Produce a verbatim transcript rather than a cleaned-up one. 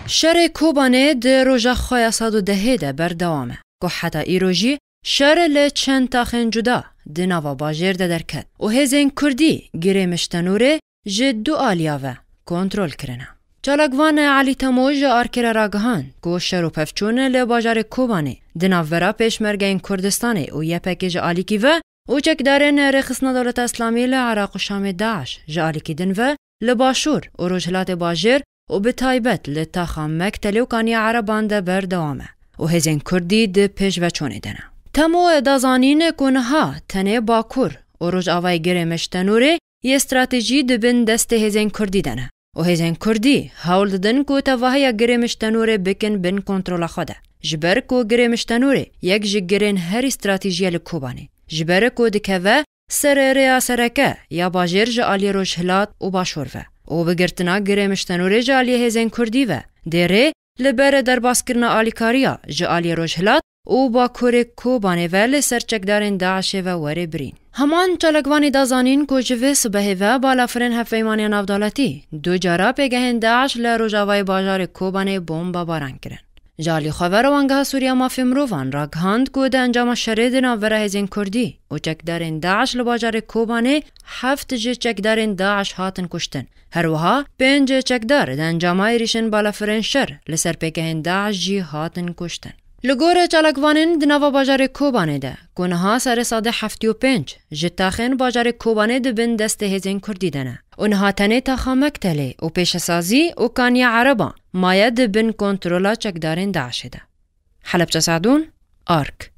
Şerê Kobanê di roja xwe ya sed û dehê de berdewam e, ku heta îro jî şer li çend taxên cuda di nava bajêr de derket û hêzên Kurdî girê Miştenûrê ji du aliya ve kontrol kirine. Çalakvan Elî Temo ji Arkê re ragihand ku şer û pevçûn li bajarê Kobanê di navbera Pêşmergeyên Kurdistanê û Y P G ji alîkî ve û çekdarên Rêxistina Dewleta Îslamî li Iraq û Şamê DAIŞ ji alîkî din ve li başûr û rojhilatê bajêr û bi taybet li taxa Mektelê û Kaniya Ereban de berdewam e û hêzên Kurdî di pêşveçûnê de ne. Temo da zanîn ku niha tenê Bakur û Rojavayê Girê Miştenûrê yê stratejî di bin destê hêzên Kurdî de ne û hêzên Kurdî hewl didin ku tevahiya Girê Miştenûrê bikin bin kontrola xwe de. Ji ber ku Girê Miştenûrê yek ji girên herî stratejî ye li Kobanê. Ji ber ku dikeve ser rêya sereke ya bajêr ji aliyê rojhilat û başûr ve û bi girtina Girê Miştenûrê ji aliyê hêzên Kurdî ve dê rê li ber derbaskirina alîkariya ji aliyê rojhilat û Bakurê Kobanê ve li ser çekdarên DAIŞê ve were birîn. Heman çalakvanî da zanîn ku ji vê sibehê ve balafirên hevpeymaniya navdewletî du cara pêgehên DAIŞ li rojavayê bajarê Kobanê bombabaran kirin. Ji alî xwe ve Rewangeha Sûriya Mafê Mirovan ragihand ku di encama şerê di navbera hêzên Kurdî û çekdarên DAIŞ li bajarê Kobanê heft ji çekdarên DAIŞ hatin kuştin. Her wiha pênc çekdar di encama êrîşên balafirên şer li ser pêgehên DAIŞ jî hatin kuştin. Li gorî çalakvanên di nava bajarê Kobanê de ku niha serê sedê heftê û pênc ji taxên bajarê Kobanê di bin destê hêzên Kurdî de ne û niha tenê taxa Mektelê û pêşesazî û Kaniya Ereba maye di bin kontrola çekdarên DAIŞê de. Helebçe Sadûn, Ark.